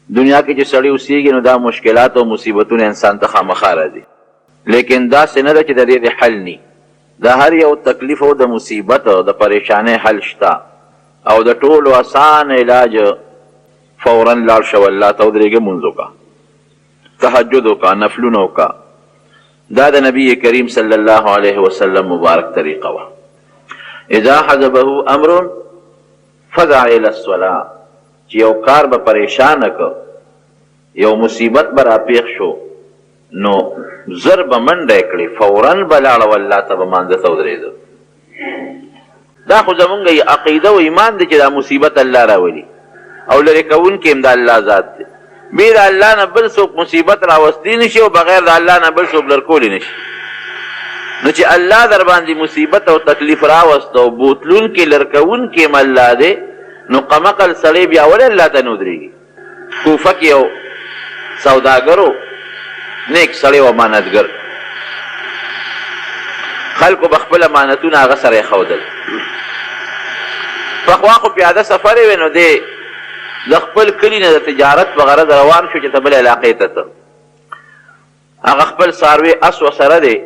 دنیا کې چې سړی اوسېږي نو دا مشکلات او مصیبتونه انسان ته خامخا راځي، لیکن داسې نه ده چې د دې دې حل نی. د هر یو تکلیف او د مصیبت د پریشانۍ حل شته او د ټولو اسان علاج فورا لاړ شه والله ته ودرېږه، لمونځ وکړه، تهجد وکړه، نفلونه وکړه. دا د نبی کریم صلی الله علیه وسلم مبارک طریقه وه. اذا حزبه امر فزع الی الصلاة، چې یو کار به پریشانه کړ، یو مصیبت به راپېښ شو، نو زر به منډه یې کړې، فوراً به لاړ او الله ته به مانځه ته ودرېده. دا خو زمونږ عقیده او ایمان دی چې دا مصیبت الله راولي او لرې کوونکی هم د الله ذات دی. بې د الله نه بل څوک مصیبت راوستی نه شي او بغیر د الله نه بل څوک لر کولی نه شي. نو چې الله در باندې مصیبت او تکلیف راوست او بوتلونکی لر کوونکی هم الله دی، نو قمقل سړی بیا ولې الله ته نه ودرېږي؟ کوفه کې یو سوداګر و، نیک سړی و، امانتګر. خلکو به خپل امانتونه هغه سره ایښودل. پخوا خو پیاده سفر یې وی، نو دی د خپل کلي نه د تجارت په غرض روان شو چې ته بلې علاقې ته ته. هغه خپل څاروی اس ورسره دی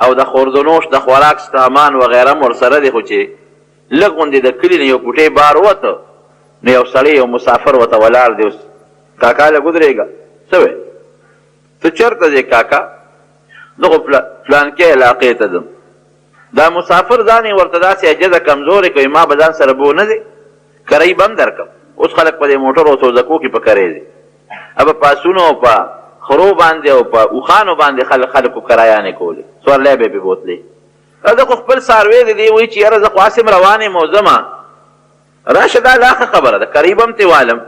او د خوردونوش د خوراک سامان وغیره هم ورسره دی، خو چې لږ غوندې د کلي نه یو کوټې بار ووته نو یو سړی یو مسافر ورته ولاړ دی. اوس کاکا لږ ودرېږه، څه وایې ته چېرته ځې کاکا؟ زه خو فلانکې علاقې ته ځم. دا مسافر ځان یې ورته داسې عجزه کمزوری کړ، ما به ځان سره بو نه ځې، کرۍ به هم درکړم. اوس خلک په دې موټرو او څوزکو کې په کرۍ ځي، ابه په اسونو او په خرو باندې او په اوښانو باندې خلک خلکو کرایانې کولې، سورلی به یې پرې بوتلې. زه خو خپل څاروی دی، دی وایي چې یاره زه خو هسې هم روان یم او ځم، راشه دا لا ښه خبره ده، کرۍ به هم ترې والم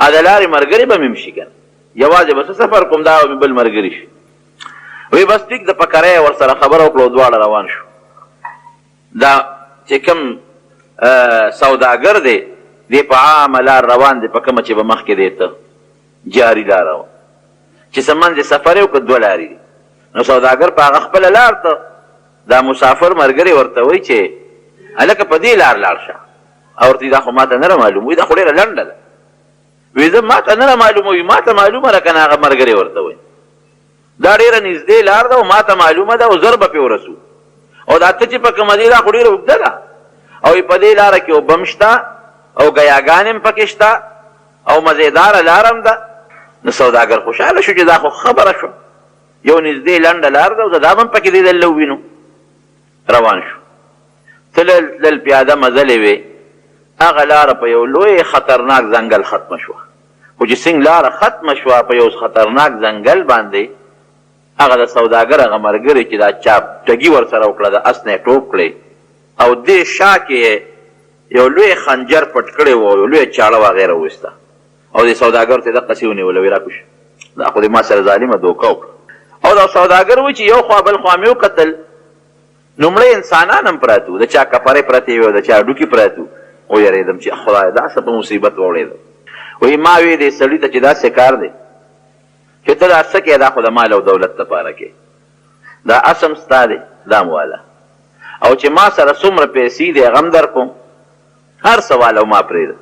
او د لارې ملګری به مې هم شي، که نه یوازې به څه سفر کوم، دا به مې بل ملګري شي. وی بس ټیک ده، په کرایه یې ورسره خبره وکړه او دواړه روان شو. دا چې کوم سوداګر دی، دی په عامه لار روان دی، په کومه چې به مخکې دی ته جاري لاره وه چې څه منځ سفر یې وکړ، دوه لارې دي. نو سوداګر په هغه خپله لار ته، دا مسافر ملګری ورته وایي چې هلکه په دې لار لاړ شه، او ورته دا خو ماته نه معلوم، وایي دا خو ډېره لنډه ده، وایي زه ماته نه معلومه، وایي ماته معلومه ده که نه. هغه ملګری ورته وایي دا ډېره نږدې لار ده او ماته معلومه ده او زر به پرې ورسو، او دا ته چې په کومه ځې دا خو ډېره اوږده ده، او په دې لاره کې اوبه هم شته او ګیاګانې هم پکې شته او مزېداره لار هم ده. نو سوداګر خوشحاله شو چې دا خو خبره شوه، یو نږدې لنډه لار ده او زه دا به هم پکې دې دلته ووینو. روان شو، تلل تلل پیاده مزلې وې، هغه لاره په یو لوی خطرناک ځنګل ختمه شوه. خو چې څنګه لاره ختمه شوه په یو خطرناک ځنګل باندې، هغه د سوداګر هغه ملګري چې دا چا ټګي ورسره وکړه، د اس نه یې ټوپ کړې او دې شا کې یې یو لوی خنجر پټ کړی و او یو لویه چاړه وغیره وویسته او دې سوداګر ته یې دقسې ونیوله، ویې راکوشه، دا خو دې ما سره ظالمه دوکه وکړه. او دا سوداګر وایي چې یو خوا بل خوا مې وکتل نو مړه انسانان هم پراته وو، د چا کپرې پرتې وې او د چا هډوکي پراته وو، ویرېدم چې خدایه دا څه په مصیبت ووړېدم. وایي ما وې دې سړي ته چې دا څه کار دی چې ته دا څه کوې، دا خو د مال او دولت لپاره کوې، دا اس هم ستا دی دا هم واله، او چې ما سره څومره پیسې دي هغه هم درکوم، هر څه واله او ما پرېږده.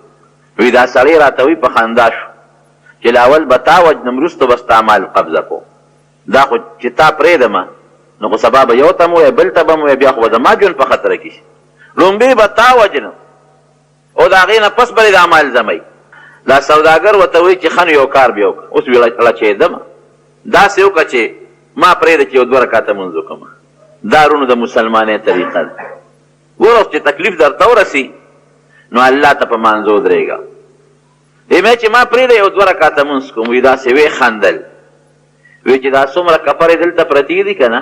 وایي دا سړی راته وایي په خندا شو چې له اول به تا وژنم وروسته به ستا مال قبضه کوم. دا خو چې تا پرېږدم نو خو سبا به یو ته هم ووایې بل ته به هم ووایې، بیا خو به زما ژوند په خطره کې شي. ړومبی به تا وژنم او د هغې نه پس به دې دا مال زموي. دا سوداګر ورته وایي چې ښه نو یو کار بیا وکړه، اوس ړچېدم، داسې وکړه چې ما پرېږده چې یو دوه رکعته لمونځ وکړم. دا وروڼو د مسلمانۍ طریقه ده. ګوره اوس چې تکلیف درته ورسي نو الله ته په مانځه ودرېږه. وی مې چې ما پرېږده یو دوه رکعته لمونځ کوم. وی داسې ویې خندل، وی چې دا څومره کپرې دلته پرتې دي که نه،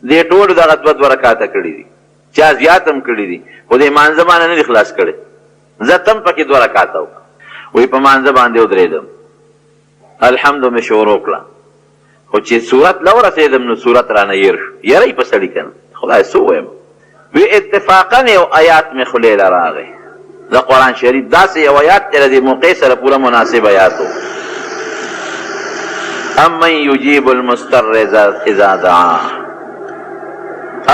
دې ټولو دغه دوه دوه رکعته کړي دي، چا زیات هم کړي دي، خو دې مانځه مانه نه دي خلاص کړي، زه ته هم پکې دوه رکعته وکړه. وی په مانځه باندې ودرېدم، الحمد مې شروع کړه، خو چې سورت له ورسېدم نو سورت رانه هېر شو، یره یې په سړي که نه، خدای څه ووایم. وی اتفاقا یو آیات مې خولې له راغی د قرآن شریف، داسې یو آیات چې له دې موقع سره پوره مناسب آیات و، امن یجیب المضطر اذا دعا،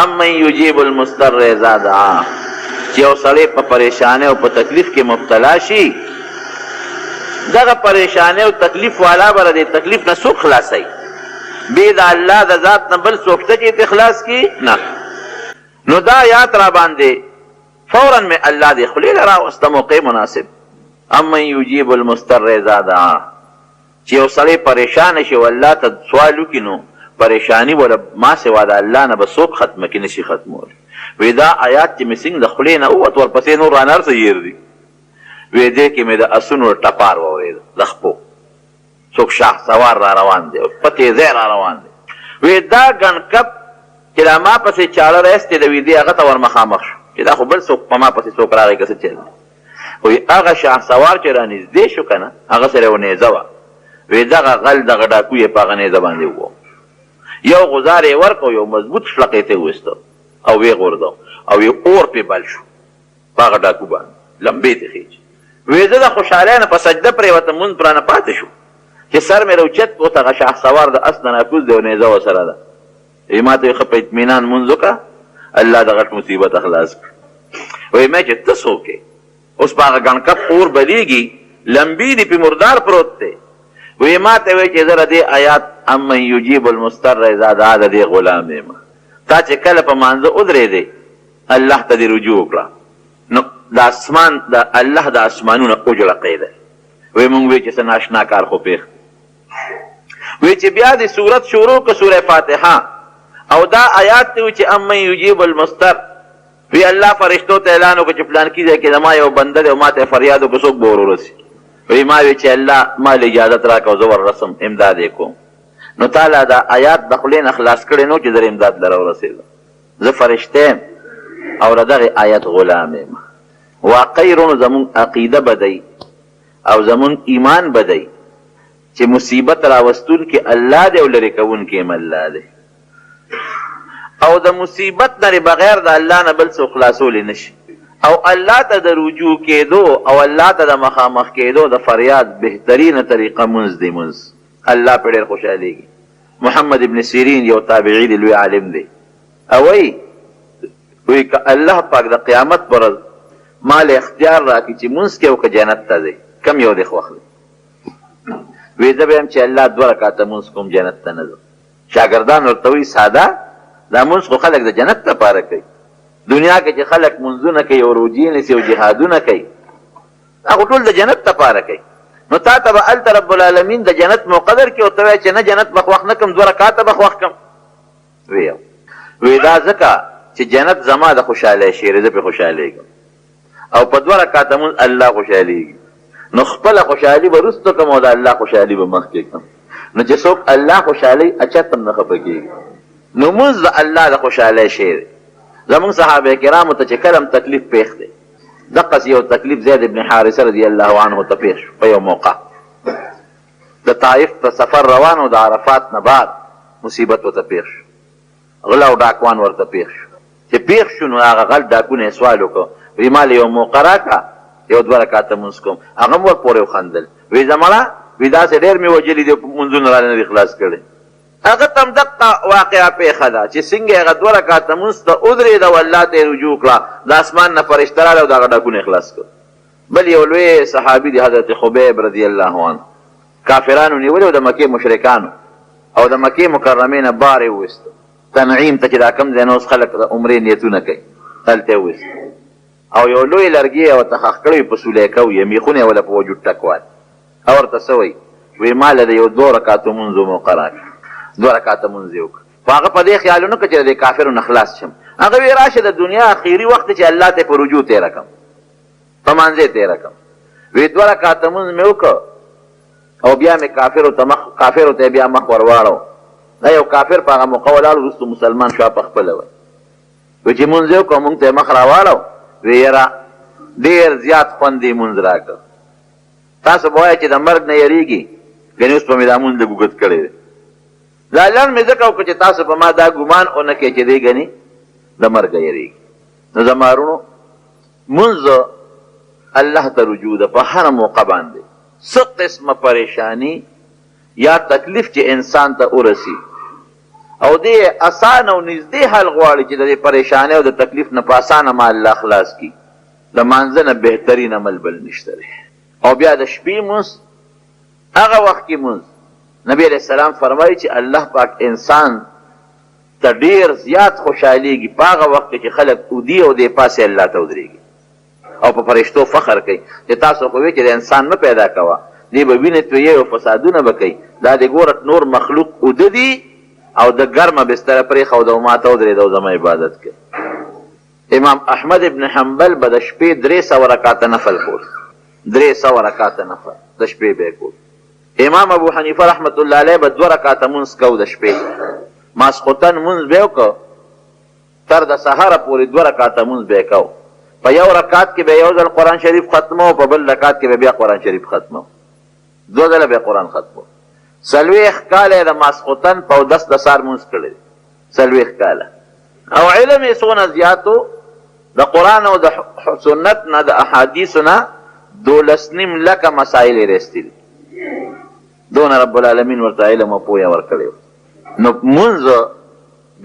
امن یجیب المضطر اذا دعا، چې یو سړی په پریشانۍ او په تکلیف کې مبتلا شي دغه پریشانۍ او تکلیف والا به له دې تکلیف نه څوک خلاصوي؟ بې د الله د ذات نه بل څوک شته چې ترې خلاص کړي؟ نه. نو دا آیات راباندې فورا مې الله دې خولې له راوسته موقع مناسب، امن یجیب المضطر اذا دعاه، چې یو سړی پریشانه شي او الله ته سوال وکړي نو پریشاني به له ما سوا د الله نه به څوک ختمه کړي؟ نه شي ختمولی. وې دا آیات چې مې څنګه د خولې نه ووت ورپسې نور رانه هر څه هېر دي. وې دې کې مې د اسونو ټپار واورېد، د خپو څوک شاه سوار را روان دی او په تېزۍ را روان دی. وې دا ګڼکپ چې دا ما پسې چاړه راایستې ده، وې دی هغه ته ورمخامخ شو چې دا خو بل څوک په ما پسې څوک راغی که څه چل دی. وې هغه شاه سوار چې رانږدې شو که نه، هغه سره یوه نیزه وه، وې دغه غل دغه ډاکو یې په هغه نیزه باندې ووهو، یو غوزار یې ورکړ او یو مضبوط شړق یې ترې وویسته او ویې غورځاوه او یو اور پرې بل شو. په هغه ډاکو باندې لمبې ته خېژي. وې زه د خوشحالۍ نه په سجده پرېوتم، لمونځ رانه پاتې شو چې سر مې راوچت کړ، اوس هغه شهسوار د اس نه راکوز دی او نېزه ورسره ده. وې ما ته وې ښه په اطمینان لمونځ وکړه، الله د غټ مصیبته خلاص کړ. وې مې چې ته څوک یې؟ اوس په هغه ګڼکپ اور بلېږي، لمبې دي، پې مردار پروت دی. وې ما ته وې چې زه د دې آیات امن یجیب المضطر اذا دعا د دې غلام یم. تا چې کله په مانځه ودرېدې، الله ته دې رجوع وکړه نو د اسمان د الله د اسمانونه وجړقېدل. وې مونږ وې چې څه ناشنا کار خو پېښ دی. وې چې بیا دې سورت شروع که سوره فاتحه او دا آیات دی چې امن یجیب المضطر، وی الله فرشتو ته اعلان وکړ چې پلانکي ځای کې زما یو بنده دی او ما ته فریاد وکړ څوک به ور ورسي؟ وی ما وی چې الله ما له اجازت راکړه او زه ور رسم امداد یې کوم. نو تا لا دا آیات د خولې نه خلاص کړی نه و چې زه امداد له راورسېدم. زه فرشته یم او د دغه آیت غلام یم. واقعي وروڼو زموږ عقیده بدوي او زموږ ایمان بدوي چې مصیبت راوستونکی الله دی او لرې کوونکی هم الله دی او د مصیبت نه بغیر د الله نه بل څوک خلاصولی نه شي او الله ته د رجوع کېدو او الله ته د مخامخ کېدو د فریاد بهترینه طریقه مونځ دی. مونځ الله پرې ډېر خوشحالېږي. محمد ابن سیرین یو تابعی دی، لوی عالم دی او وایي، وایي که الله پاک د قیامت پر ورځ ما له اختیار راکړي چې مونځ کوې او که جنت ته ځې، کوم یو دې خوښ دی؟ وایي زه به وایم چې الله دوه رکعته مونځ کوم، جنت ته نه ځم. شاګردان ورته وایي، ساده، دا مونځ خو خلک د جنت لپاره کوي، دنیا کې چې خلک مونځونه کوي او روژې نیسي او جهادونه کوي، دا خو ټول د جنت لپاره کوي، نو تا ته به هلته رب العالمین د جنت موقع درکړي او ته وایې چې نه جنت به خوښ نه کړم، دوه رکعته به خوښ کړم. وی وی دا ځکه چې جنت زما د خوشحالۍ شی دی، زه پرې خوشحالېږم او په دوه رکعته مونځ الله خوشحالېږي، نو خپله خوشحالي به وروسته کړم او د الله خوشحالي به مخکې کړم. نو چې څوک الله خوشحالوي چېرته هم نه خفه کېږي. نو مونځ د الله د خوشحالۍ شی دی. زمونږ صحابه کرامو ته چې کله هم تکلیف پېښ دی، دقسې یو تکلیف زید ابن حارثه رضی الله عنه ته پېښ شو. په یو موقع د طائف په سفر روان و، د عرفات نه بعد مصیبت ورته پېښ شو، غله او ډاکوان ورته پېښ شو. چې پېښ شو نو هغه غل ډاکو نه یې سوال وکړ، وایي ما له یو موقع راکړه یو دوه رکعته لمونځ کوم. هغه هم ورپورې وخندل، وایي ځه مړه، وایي داسې ډېر مې وژلي دي او لمونځونه رانه نه دي خلاص کړي. هغه ته هم دقه واقعه پېښه ده چې څنګه هغه دوه رکعته لمونځ ته ودرېد او الله ته یې رجوع وکړه، د اسمان نه فرشته راغله او د هغه ډاکونه یې خلاص کړل. بل یو لوی صحابي دی حضرت خبیب رضی الله عنه، کافرانو نیولی و د مکې مشرکانو او د مکې مکرمې نه بار یې وویست تنعیم ته چې دا کوم ځای نه اوس خلک د عمرې نیتونه کوي هلته یې وویست او یو لوی لرګی یې ورته ښخ کړی وي په سولیکه وي میخونه یې وله په وجود ټکوال او ورته څه وایي؟ وایي ما له د یو دوو رکعتو لمونځو موقع راکړه. دوه رکعته لمونځ یې وکړ. خو هغه په دې خیال ونه کړ چې د دې کافرو نه خلاص شم. هغه وایي راشه د دنیا اخیري وخت دی چې الله ته یې په رجوع تېره کړم، په لمانځه یې تېره کړم. وایي دوه رکعته لمونځ مې وکړ او بیا مې کافرو ته مخ، کافرو ته یې بیا مخ ور واړاوه. دا یو کافر په هغه موقع ولاړ و، وروسته مسلمان شو، هغه په خپله وایي. وایي چې لمونځ یې وکړ، مونږ ته یې مخ راواړاوه، وایي یاره ډېر زیات خوند یې لمونځ راکړ. تاسو به وایئ چې د مرګ نه یریږي، ګنې اوس به مې دا مونځ لږ اوږد کړی دی. دا لنډ مې ځکه وکړ چې تاسو په ما دا ګمان ونه کړئ چې دی ګنې د مرګه یریږي. نو زما وروڼو، مونځ الله ته رجوع ده په هره موقع باندې، څه قسمه پریشاني یا تکلیف چې انسان ته ورسي او دی یې اسانه او نږدې حل غواړي چې د دې پریشانۍ او د تکلیف نه په اسانه ما الله خلاص کړي، د لمانځه نه بهترین عمل بل نشته دی. او بیا د شپې لمونځ هغه وخت کې مونځ، نبی علیه السلام فرمایي چې الله پاک انسان ته ډېر زیات خوشحالېږي په هغه وخت کې چې خلک اودي او دی پاڅي الله ته ودرېږي او په فرشتو فخر کوي چې تاسو خو وې چې د انسان مه پیدا کوه، دی به وینې تویوي او فسادونه به کوي، دا دې ګوره نور مخلوق اوده دي او ده ګرمه بستره پرېښوده او ماته ودرېده او زما عبادت کوي. امام احمد ابن حنبل به د شپې 300 رکعته نفل کول، 300 رکعته نفل د شپې به یې کول. امام ابو حنیفه رحمة الله علیه به دوه رکعته لمونځ کاوه د شپې، ماسخوتن لمونځ به یې وکړ، تر د سهاره پورې دوه رکعته لمونځ به یې کاوه، په یو رکعت کې به یې یو ځل قرآن شریف ختماوه، په بل رکعت کې به بیا قرآن شریف ختماوه، دوه ځله به یې قرآن ختماوه. 40 کاله یې د ماسخوتن په اودس د سهار لمونځ کړی دی، 40 کاله. او علم یې څونه زیات و، د قرآن او د سنت نه د احادیثو نه دولس نیم لکه مسایل یې راایستلي دي، دونه رب العالمین ورته علم او پوهه ورکړې وه. نو لمونځ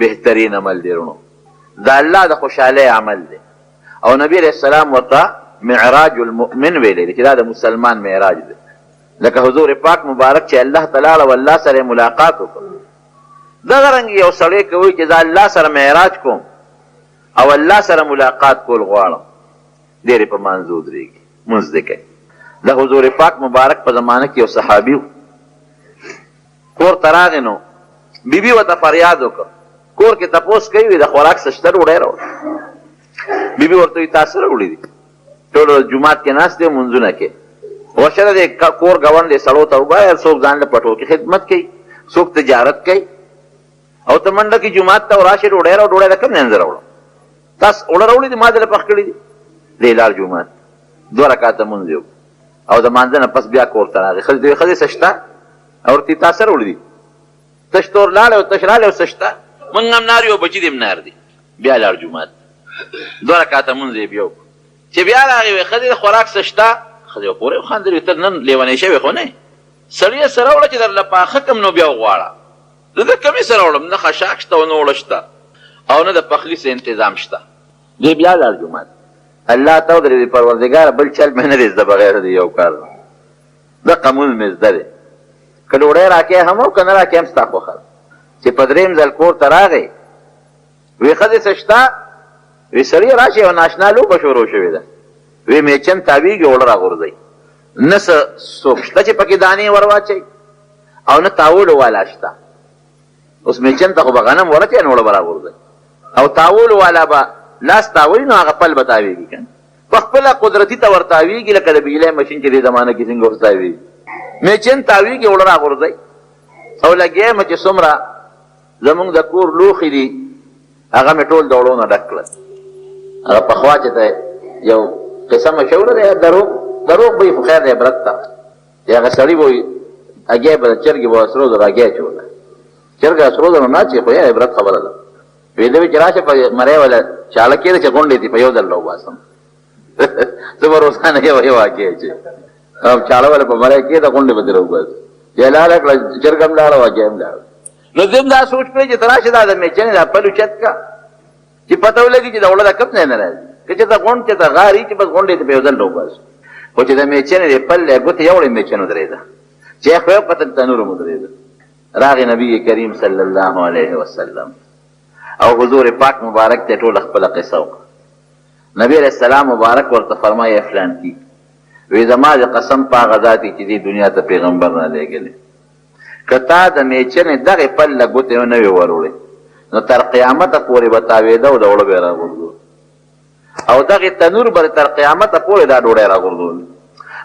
بهترین عمل دی وروڼو، د الله د خوشحالۍ عمل دی او نبی علیه السلام ورته معراج المؤمن ویلی دی چې دا د مسلمان معراج دی، لکه حضور پاک مبارک چې الله ته لاړ او الله سره یې ملاقات وکړ. دغه رنګ یو سړی که وایي چې زه الله سره معراج کوم او الله سره ملاقات کول غواړم، دی دې په مانځه ودرېږي، لمونځ دې کوي. د حضور پاک مبارک په زمانه کې یو صحابي و، کور ته راغی نو بي بي ورته فریاد وکړ، کور کې تپوس کوي، وي د خوراک څه شته ډوډۍ راوړه. بي بي ورته وایي تا څه راوړي دي؟ ټوله ورځ جومات کې ناست دی او لمونځونه کوي. ورشه د دې کور ګاونډ دې سړو ته وګوره، څوک ځان له پټو کې خدمت کوي، څوک تجارت کوي، او ته منډه کې جومات ته وراشې ډوډۍ راوړه. ډوډۍ د کوم ځای نه زه راوړم؟ تاسو اوړه راوړي دي، ما درله پخ کړي دي. دی لاړ جومات، دوه رکعته لمونځ یې وکړ او د مانځه نه پس بیا کور ته راغی. ښځې ته ویې، ښځې څه شته؟ او ورته یې تا څه راوړي دي؟ تش تور لاړی او تش راغلی او څه شته؟ مونږ هم نار یو، بچي دې هم نار دي. بیا لاړ جومات ته، دوه رکعته لمونځ یې بیا وکړ. چې بیا راغی وایي ښځې د خوراک څه شته؟ ښځې ورپورې وخاندل، وایي ته نن لېونی شوې خو نه یې؟ سړیه څه راوړه چې درله پاخه کړم نو بیا وغواړه. زه د کومې څه راوړم؟ نه خشاک شته او نه اوړه شته او نه د پخلي څه انتظام شته. دی بیا لاړ جومات ته، الله ته ودرېد، پروردګاره بل چل مې نه دی زده بغیر د یو کار نه، دقه مونځ مې زده دی، که ډوډۍ راکې هم او که نه راکې هم ستا خوښه ده. چې په درېیم ځل کور ته راغی، وی ښځې څه شته؟ وی سړیه راشه یوه ناشنا لوبه شروع شوې ده، وی میچن تاویږي اوړه راغورځوي، نه څه څوک شته چې پکې دانې ور واچوي او نه تاولو والا شته. اوس میچن ته خو به غنم ورچوي نو اوړه به راغورځوي، او تاولو والا به لاس تاووي نو هغه پل به تاویږي که نه په خپله قدرتي ته ورتاویږي، لکه د بجلۍ ماشین چې دې زمانه کې څنګه اوس تاویږي، میچن تاویږي اوړه راغورځوي. او لګیا یم چې څومره زمونږ د کور لوښي دي هغه مې ټول د اوړو نه ډک کړل. هغه پخوا چې ته یو قصه مشهوره ده، دروغ دروغ به وي خو خیر دی عبرت ته، چې هغه سړي به وایي هګۍ به د چرګې به سرو زرو هګۍ اچوله، چرګه سرو زرو نه اچوي خو یې عبرت خبره ده. ویل به چې راشه په مرۍ والا چاړه کېده چې غونډې دې په یو ځل راوباسم، زه به روزانه یوه یوه هګۍ اچوي، چاړه وله په مرۍ کېده غونډې به ترې راوباسي، چې لاړه کړه چرګه هم لاړه او هګۍ هم لاړه. نو زه هم دا سوچ کړی چې ته راشه دا د میچنې دا پل اوچت کړه چې پته ولګي چې دا اوړه د کوم ځای نه راځي، که چېرته غونډ چېرته غاري چې بس غونډې ته په یو ځل راوباسو. خو چې د میچنې د پل له ګوتې یوړې میچن ودرېده، چې یې خو یې وکتل تنور هم ودرېده. راغی نبی کریم صلی الله علیه وسلم او حضور پاک مبارک ته ټوله خپله قصه وکړه. نبی علیه السلام مبارک ورته فرمایي ای فلانکي، وی زما د قسم په هغه ذات چې دې دنیا ته پیغمبر رالیږلی، که تا د میچنې دغې پل له ګوتې نه وي وروړې نو تر قیامته پورې به تاوېده او د اوړه به یې راغورځول او دغې تنور به تر قیامته پورې دا ډوډۍ راغورځول.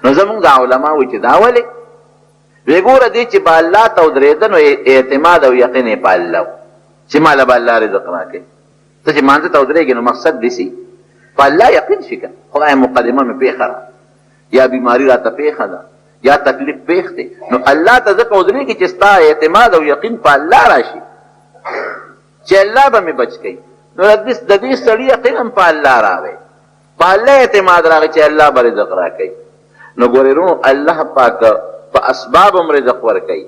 نو زمونږ دا علما وایي چې دا ولې؟ وی ګوره دې چې به الله ته ودرېده نو اعتماد او یقین یې په الله و چې ما له به الله رزق راکوي. ته چې مانځه ته ودرېږې نو مقصد دې څه په الله یقین شي که خدای مقدمه مې پېښه ده یا بیماری راته پېښه ده یا تکلیف پېښ دی، نو الله ته ځکه ودرېږي چې ستا اعتماد او یقین په الله راشي چې الله به مې بچ کوي. نو د دې سړي یقین هم په الله راغی، په الله اعتماد راغی چې الله به رزق راکوي. نو ګورې وروڼو، الله پاک په اسباب هم رزق ورکوي،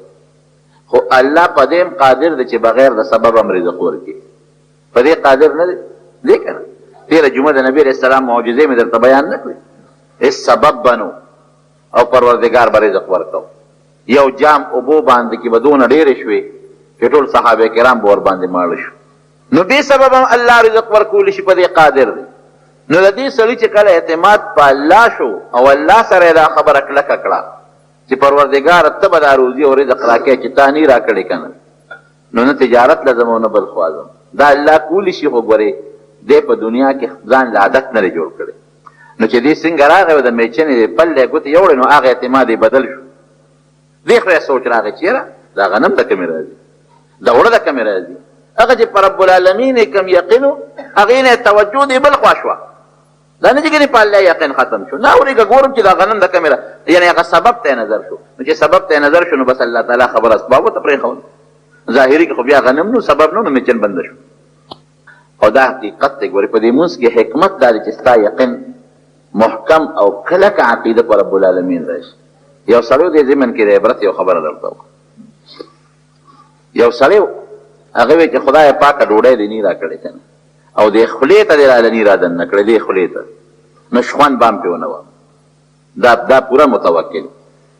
خو الله په دې هم قادر دی چې بغیر د سبب هم رزق ورکړي. په دې قادر نه دی؟ دی که نه؟ تېره جمعه د نبي علیه السلام معجزې مې درته بیان نه کړې، هېڅ سبب به نه او پروردګار به رزق ورکاو. یو جام اوبو باندې کې به دونه ډېرې شوې چې ټول صحابه کرام به ورباندې ماړه شو. نو بې سببه هم الله رزق ورکولی شي، په دې قادر دی. نو د دې سړي چې کله اعتماد په الله شو او الله سره یې دا خبره کلکه کړه چې پروردګاره ته به دا روزي او رزق راکې چې تا نی راکړې که نه، نو نه تجارت له ځم او نه بل خوا ځم. دا الله کولی شي، خو ګورې دی په دنیا کې ځان له عادت نه دی جوړ کړی. نو چې دی څنګه راغی او د میچنې دې پل له ګوتې یوړې، نو هغه اعتماد یې بدل شو. دې خو یې سوچ راغی چې یاره دا غنم د کومې راځي، دا اوړه د کومې راځي. هغه چې په رب العالمین یې کوم یقین و، هغې نه یې توجه دې بل خوا شوه. دا نه چې ګنې په الله یقین ختم شو، نه ورېږه ګورم چې دا غنم د کومې را، یعنې هغه سبب ته یې نظر شو. نو چې سبب ته یې نظر شو، نو بس الله تعالی خبره اسبابو ته پرېښوله. ظاهري کې خو بیا غنم نو سبب نو، نو میچن بنده شو. او دا حقیقت دی. ګورې په دې مونځ کې حکمت دا دی چې ستا یقین محکم او کلکه عقیده په رب العالمین راشي. یو سړی دې ضمن کې د عبرت یو خبره درته وکړم. یو سړی هغه وی چې خدای پاکه ډوډۍ دې نی راکړې که نه، او دې خولې ته دې راله نی را دننه کړې دې خولې ته، نو شخوند به هم پرې ونه وهم. دا پوره متوکل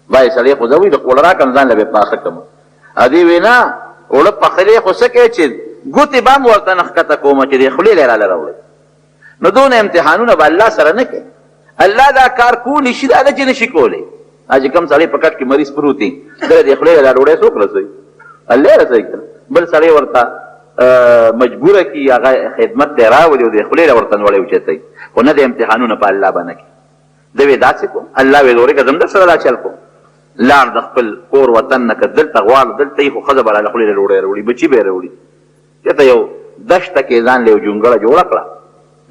بای سړی خو زه وی د اوړه راکړه ځان له به پاخه کړم. ادې وی نه، اوړه پخلې خو څه کوې چې ګوتې به هم ورته نه ښکته کوم چې دې خولې له راله راوړې. نو دونه امتحانونه به الله سره نه کوي. الله دا کار کولی شي، دا نه چې نشي کولی. دا چې کوم سړی په کټ کې مریض پروت وي، ده دې خولې له دا ډوډۍ څوک رسوي؟ الله یې رسوي که نه؟ بل سړی ورته مجبوره کړي، هغه خدمت ته یې راولي او دې خولې له ورته نوړی اوچتوي، خو نه د امتحانونه په الله به نه کوي. ده وې داسې کوم، الله وې زورې که زه هم درسره دا چل کوم. لاړ د خپل کور وطن نه، که دلته غواړ دلته یې، خو ښځه به راله خولې له ډوډۍ راوړي، بچي به یې راوړي. چېرته یو دښته کې ځان له یو جونګړه جوړه کړه،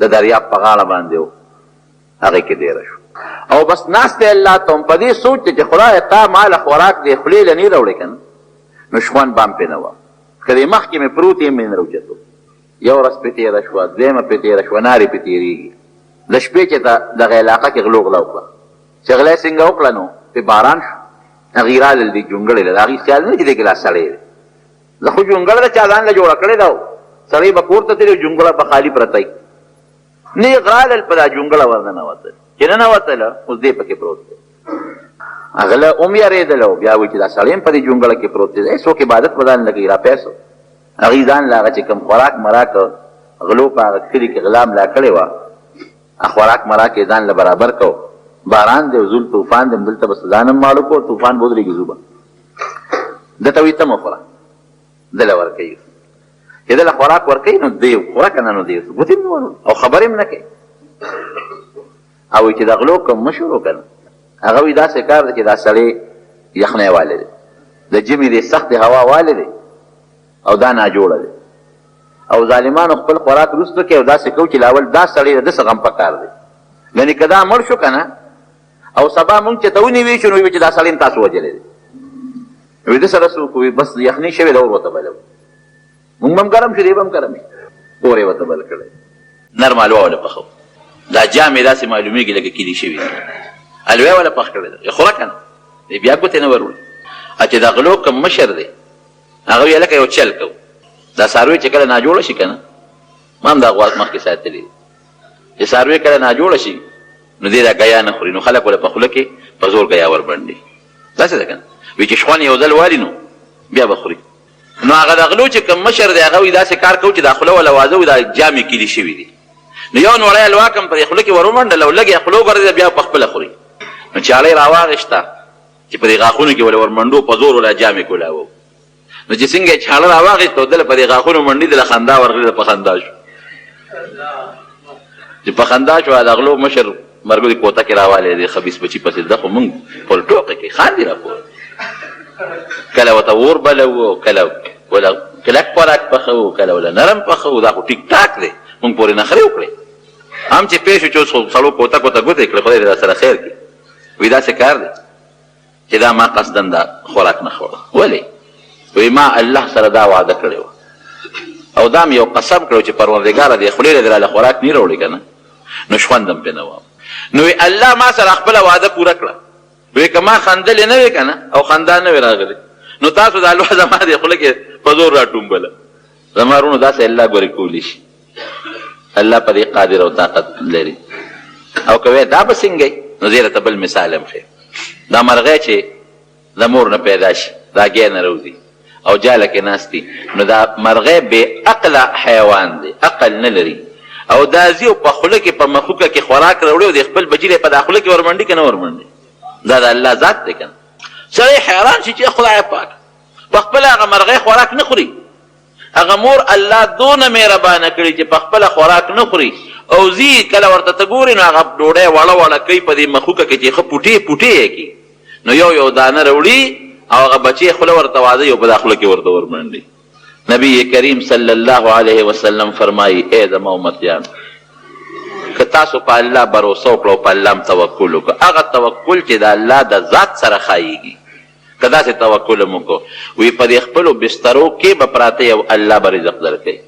د دریاب په غاړه باندې و، هغې کې دېره شو او بس ناست دی الله ته هم په دې سوچ دی چې خدایه تا ما له خوراک دې خولې له نه راوړې که نه، نو شخوند به هم پرې نه وم، که دې مخکې مې پروت یم مې نه راوچتو. یو ورځ پرې تېره شوه، دویمه پرې تېره شوه، نارې پرې تېرېږي. د شپې چې ته دغه علاقه کې غلو غلا وکړه، چې غلا یې څنګه وکړه نو پرې باران شو، هغوی رالل دې جونګړې له، د هغوی خیال نه چې دې کې لا سړی دی. زه خو جونګړه ده چا ځان له جوړه کړې ده، سړی به کور ته تللی او جونګړه به خالي پرته وي. نېغ رالل په دا جونګړه ورننوتل، چې ننوتل اوس دی پکې پروت دی. غله هم یرېدل او بیا وایي چې دا سړی هم په دې جونګړه کې پروت دی، څوک عبادت به ځان له کوي، راپیسو. هغوی ځان له هغه چې کوم خوراک مراک غلو په هغه کلي کې غلا ملا کړې وه، خوراک مراک یې ځان له برابر کړ. باران دی او زول طوفان دی، دلته به څه ځان هم ماړه کړو، طوفان به ودرېږي ځو به. ده ته وایي ته مه خوره، ده له ورکوي. چې ده له خوراک ورکوي نو دی خوره که نه، نو دی ګوتې هم نه وروړي او خبرې هم نه کوي. او وایي چې د غلو کوم مشر و که نه، هغه وایي داسې کار دی چې دا سړی یخنۍ والی دی، د ژمي دې سختې هوا والی دی او دا ناجوړه دی، او ظالمانو خپل خوراک وروسته کوي او داسې کوو چې لاول دا سړی د ده څه غم په کار دی، ګنې که دا مړ شو که نه او سبا مونږ چې ته ونیوی شو، نو وایي چې دا سړی هم تاسو وژلی دی. وایي ده سره څوک؟ وایي بس یخني شوې ده، اور ورته بلوو، مونږ به هم ګرم شو، دی به هم ګرم شي، اور یې ورته بل کړی. نرمه الوه وله پخوو، دا جامې داسې معلومېږي لکه کیلي شوي دي، الوه یې وله پخ کړې ده، خوره که نه، دی بیا ګوتې نه وروړي. چې د غلو کوم مشر دی هغه وایي هلکه یو چل کوو، دا څاروی چې کله ناجوړه شي که نه، ما هم دا غوا مخکې ساتلې دي، چې څاروی کله ناجوړه شي نو دی دا ګیا نه خوري، نو خلک وله په خوله کې په زور ګیا وربنډي، داسې ده که نه، وایي چې شخوند یو ځل والي نو بیا به خوري. نو هغه د غلو چې کوم مشر دی هغه وایي داسې کار کوو چې دا خوله وله وازه وي، دا جامې کیلي شوي دي، نو یو نوړی الوا کوم په دې خوله کې ورومنډله او لږ یې خوله وګرځېده بیا په خپله خوري. نو چاړه یې راواخېسته چې په دې غاښونو کې وله ورمنډو په زور وله جامې کولاوو، نو چې څنګه یې چاړه راواخېسته او دله په دې غاښونو منډي، دله خندا ورغلې ده، په خندا شو. چې په خندا شو د غلو مشر مرګ دې کوته کې راوالی دی خبیث بچي پسې ده، خو مونږ پر ټوقې کوي، خاندي راپورې، کله ورته اور بلوو، کله وله کلک خوراک پخوو، کله وله نرم پخوو، دا خو ټیک ټاک دی، مونږ پورې نخرې وکړې. هم چې پېښ شو چې اوس خو سړو کوته کوته ګوتې کړې، خدای دې راسره خیر کړي. وایي داسې کار دی چې دا ما قصداً دا خوراک نه خوړه. ولې؟ وایي ما الله سره دا وعده کړې وه او دا مې یو قسم کړی چې پروردګاره دې خولې له دې راله خوراک نی راوړې که نه نو شخوند هم پرې نه وهم. نو وایي الله ما سره خپله وعده پوره کړه. وایي که ما خندلې نه وې که نه او خندا نه وې راغلې نو تاسو دا الوه زما دې خوله کې په زور راټومبله. زما وروڼو داسې الله ګورې کولی شي، الله په دې قادر او طاقت لري. او که وایې دا به څنګه وي، نو زه یې درته بل مثال هم ښیم. دا مرغۍ چې د مور نه پیدا شي، د هګۍ نه راوځي او جاله کې ناست دي، نو دا مرغۍ بې عقله حیوان دی، عقل نه لري او دا ځي او په خوله کې په مخوکه کې خوراک راوړي او د خپل بچي له په دا خوله کې ورمنډي که نه ورمنډي؟ دا د الله ذات دی که نه؟ سړی حیران شي چې خدای پاک په خپله هغه مرغۍ خوراک نه خوري، هغه مور الله دونه مهربانه کړي چې په خپله خوراک نه خوري او ځي کله ورته ته ګورې نو هغه ډوډۍ وړه وړه کوي په دې مخوکه کې چې ښه پوټې پوټې یې کړي، نو یو یو دانه راوړي او هغه بچی خوله ورته وازوي او په دا خوله کې ورته ورمنډي. نبی کریم صلی الله علیه وسلم فرمایي، ای زما امتیانو، که تاسو په الله بروسه وکړه او په الله هم توکل وکړه، هغه توکل چې د الله د ذات سره ښایېږي، که داسې توکل هم وکړو، وي په دې خپلو بسترو کې به پراته یئ او الله به رزق درکوي.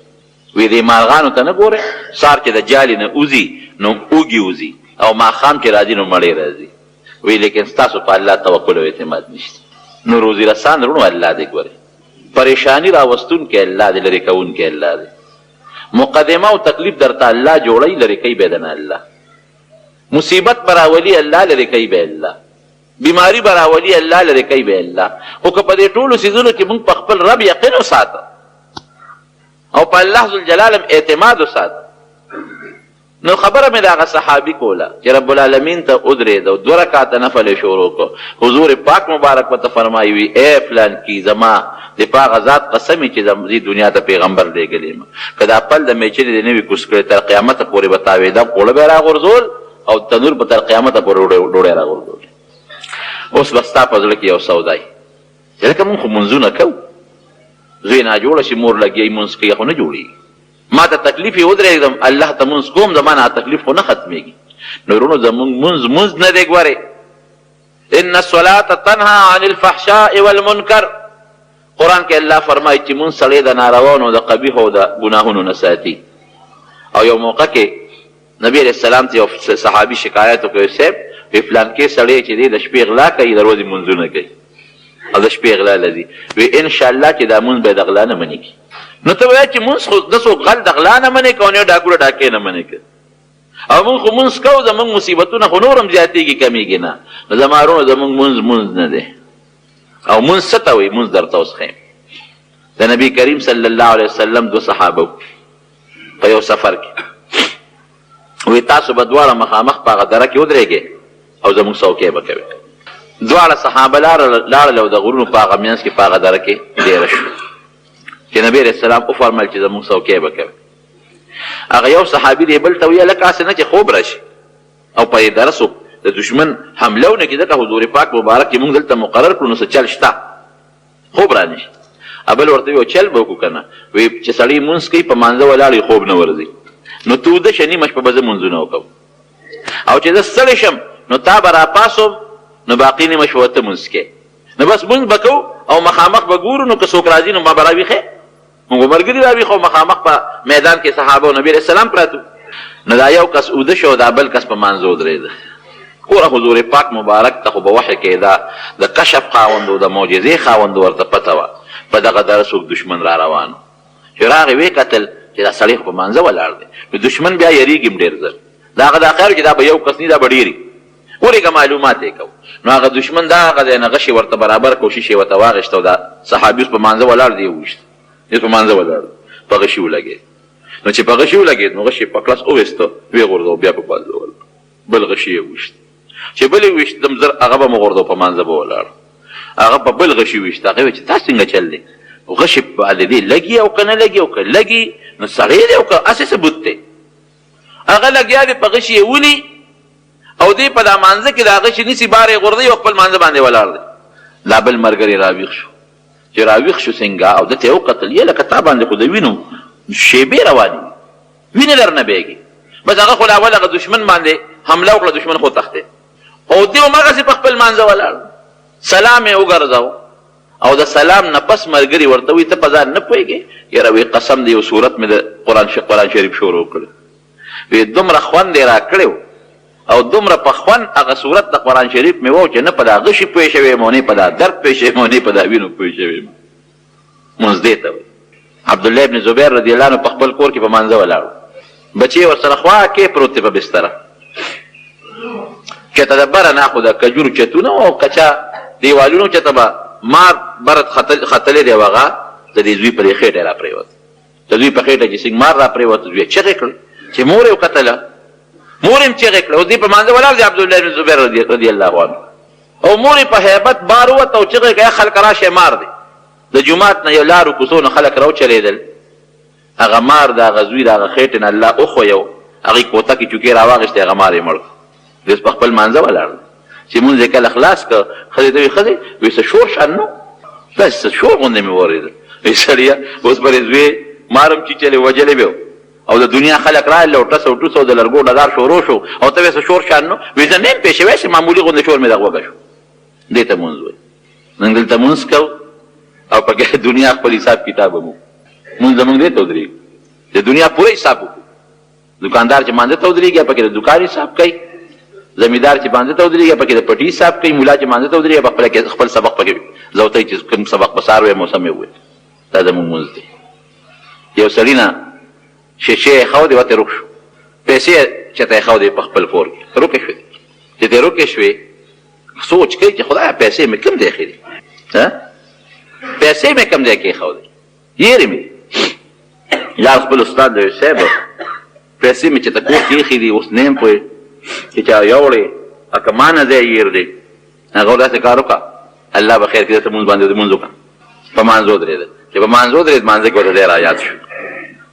وي دې مارغانو ته نه ګورئ؟ سهار چې د جالې نه وځي نو اوږي وځي او ماښام چې راځي نو مړې راځي. وي لیکن ستاسو په الله توکل او اعتماد نشته. نو روزي رسان وروڼو الله دی ګورئ. پریشاني راوستونکی الله دی، لرې کوونکی الله دی. مقدمه او تکلیف درته الله جوړوي، لرې کوي به یې درنه الله. مصیبت به راولي الله، لرې کوي به یې الله. بیماری به راولي الله، لرې کوي به الله. خو که په دې ټولو څیزونو کې موږ په خپل رب یقین وساته او په الله ذوالجلال هم اعتماد وساته، نو خبره مې د هغه صحابي کوله چې رب العالمین ته ودرېد او دوه رکعته نفل یې شروع کړ. حضور پاک مبارک ورته فرمایي وي، ای فلانکي زما دې په هغه ذات قسم وي چې زه دنیا ته پیغمبر لېږلی یم، که دا پل د میچنې دې نه وي کوز کړی تر قیامته پورې به تاوېدم، اوړه به یې راغورځول او تنور به تر قیامته پورې ډوډۍ راغورځولې. اوس به ستا په زړه کې یو سودا وي چې لکه مونږ خو لمونځونه کوو، زوی ناجوړه شي مور لګیا وي لمونځ کوي، خو نه جوړېږي. ما ته تکلیف یې ودرېږم الله ته مونځ کوم زما نه تکلیف خو نه ختمېږي. نو وروڼو زمونږ مونځ مونځ نه دی ګورې. ان الصلاة تنها عن الفحشاء والمنکر، قرآن کې الله فرمایي چې مونځ سړی د نارواونو د قبیحو او د ګناهونو نه ساتي. او یو موقع کې نبی علیه السلام ته یو صحابي شکایت وکړ، صاحب وی فلانکی سړی چې دی د شپې غلا کوي د ورځې مونځونه کوي او د شپې غلا لذي، وی ان شاء الله چې دا مونځ به د غلا نه منې کړي. نو ته وایې چې مونځ خو نه څوک غل د غلا نه منې کوي، نه ډاکو د ډاکې نه منې کوي، او مونږ خو مونځ کوو زمونږ مصیبتونه خو نور هم زیاتېږي کمېږي نه. نو زما وروڼو زمونږ مونځ مونځ نه دی. او مونځ څه ته وایي؟ مونځ درته اوس ښیم. د نبی کریم صلی الله علیه وسلم دوه صحابه وو په یو سفر کې، وی تاسو به دواړه مخامخ په هغه دره کې ودرېږئ او زموږ څوکۍ به کوئ. دواړه صحابه لاړل او د غرونو په هغه منځ کې په هغه دره کې دېره شو چې نبی علیه السلام وفرمایل چې زموږ څوکۍ به کوئ. هغه یو صحابي دی بل ته ویل، هلکه هسې نه چې خوب راشي او په دې دره څوک د دښمن حمله ونه کړي، ځکه حضور پاک مبارک چې موږ دلته مقرر کړو نو څه چل شته، خوب رانه شي. بل ورته وی چل به وکړو کنه، وی چې سړی مونځ کوي په مانځه ولاړ وي خوب نه ورځي، نو ته وده شه نیمه شپه به زه مونځونه وکړم او چې زه ستړی شم نو تا به راپاڅوم، نو باقي نیمه شپه به ته مونځ کوې، نو بس مونځ به کوو او مخامخ به ګورو، نو که څوک راځي نو ما به راویښوې، موږ به ملګري راویښو، مخامخ په میدان کې صحابه او نبي علیه السلام پراته وو. نو دا یو کس اوده شو او دا بل کس په مانځه ودرېده. ګوره حضور پاک مبارک ته خو به وحې کېده، د کشف خاوند و، د معجزې خاوند و، ورته پته وه په دغه دره څوک دښمن را روان و. چې راغی ویې کتل چې دا سړی خو په مانځه ولاړ دی، نو دښمن بیا یریږي هم ډېر زر. د هغه دا خیال و چې دا به یو کس نه، دا به ډېر وي. ورېږه معلومات یې کوو. نو هغه دښمن د هغه ځای نه غشی ورته برابر کړ او شیشې یې ورته واخیسته او دا صحابي اوس په مانځه ولاړ دی، یې وویشت. دی اوس په مانځه ولاړ دی، په غشي ولګېد. نو چې په غشي ولګېد نو غشي یې په کړس وویسته، ویې غورځاوه، بیا په مانځه ولاړ. بل غشي یې وویشت. چې بل یې وویشت، دم زر هغه به وغورځاوه، په مانځه به ولاړ. هغه په بل غشي وویشت. هغه ویل چې دا څنګه چل دی؟ غشي باندې دی لګي او که نه لګي، او که لګي نو سړی دی او که هسې څه بت دی؟ هغه لګیا دی په غشي یې ولي او دی په دا مانځه کې دا غشي نیسي، بار یې غورځوي او خپل مانځه باندې ولاړ دی. دا بل ملګری راویښ شو. چې راویښ شو څنګه او ده ته یې وکتل، یې لکه تا باندې خو د وینو شیبې روانې دي، وینې درنه بهیږي. بس هغه خو لا اول هغه دښمن باندې حمله وکړه، دښمن خو تښتېد او دی هماغسې په خپل مانځه ولاړ. سلام یې وګرځاوه او د سلام نه پس ملګري ورته وایي، ته په ځان نه پوهېږې؟ یاره وایي قسم دی یو سورت مې د قرآن شریف شروع کړی، وی دومره خوند یې راکړی و او دومره په خوند هغه سورت د قرآن شریف مې وو چې نه په دا غشي پوه شوی یم او نه په دا درد پوه شوی یم او نه په دا وینو پوه شوی یم. مونځ دې ته وایي. عبدالله ابن زبیر رضی الله عنه په خپل کور کې په مانځه ولاړ و، بچی یې ورسره خوا کې پروت دی په بستره، چېرته د بره نه خو د کجورو چتونه وو او کچه دیوالونو چته به مار برت ختلی دی، هغه د دې زوی پرې خېټه راپرېوت. د زوی په خېټه چې څنګه مار راپرېوت، زوی چغې کړې. چې مور یې وکتله، مور یې هم چغې کړې. اوس دی په مانځه ولاړ دی عبدالله بن زبیر رضی الله عنه، او مور یې په هیبت بار ووته او چغې کړې، خلک راشئ مار دی. د جومات نه یو لارو کوڅو نه خلک راوچلېدل. هغه مار د هغه زوی د هغه خېټې نه الله وښویو، هغوی کوته کې چوکې راواخیستې، هغه مار یې مړ کړ. دی اوس په خپل مانځه ولاړ دی. چې مونځ یې کله خلاص کړ، ښځې ته وایي، ښځې وایي څه شور شان نه و، داسې څه شور غوندې مې واورېده. وایي سړیه اوس به دې زوی مار هم چیچلی وژلی به و، او د دنیا خلک راغلل او ټس او ټوس او د لرګو ډزار شروع شو، او ته وایې څه شور شان نه و. وایي زه نه یم پوه شوی، هسې معمولي غوندې شور مې د غوږه شو. دې ته مونځ وایي. موږ دلته مونځ کوو او پکې دنیا خپل حساب کتاب هم وکړو. مونځ زمونږ دې ته ودرېږي د دنیا پوره حساب وکړو. دکاندار چې مانځه ته ودرېږي پکې د دکان حساب کوي، زمیندار چې مانځه ته ودرېږي پکې د پټي حساب کوي، ملا چې مانځه ته ودرېږي په خپله کې خپل سبق پکې زوتوي چې کوم سبق په سهار وایي موسم یې ووایي. دا زمونږ مونځ دی. یو سړي نه شیشې یې ښودې ورته روک شو، پیسې یې چېرته ایښودې په خپل کور کې روکې شوې. چې ترې روکې شوې سوچ کوي چې خدایه پیسې مې کوم ځای کښې دي، پیسې مې کوم ځای کېښودې، یېرې مې دي. لاړ خپل استاد له ویل، صاحب پیسې مې چېرته کور کې ایښې دي، اوس نه یم پوه چې چا یوړې او که ما نه ځای یېر دی. هغه ورته داسې کار وکړه، الله به خیر کړي، داسې لمونځ باندې لمونځ وکړه. په مانځه ودرېده، چې په مانځه ودرېد، مانځه کې ورته ځای را یاد شو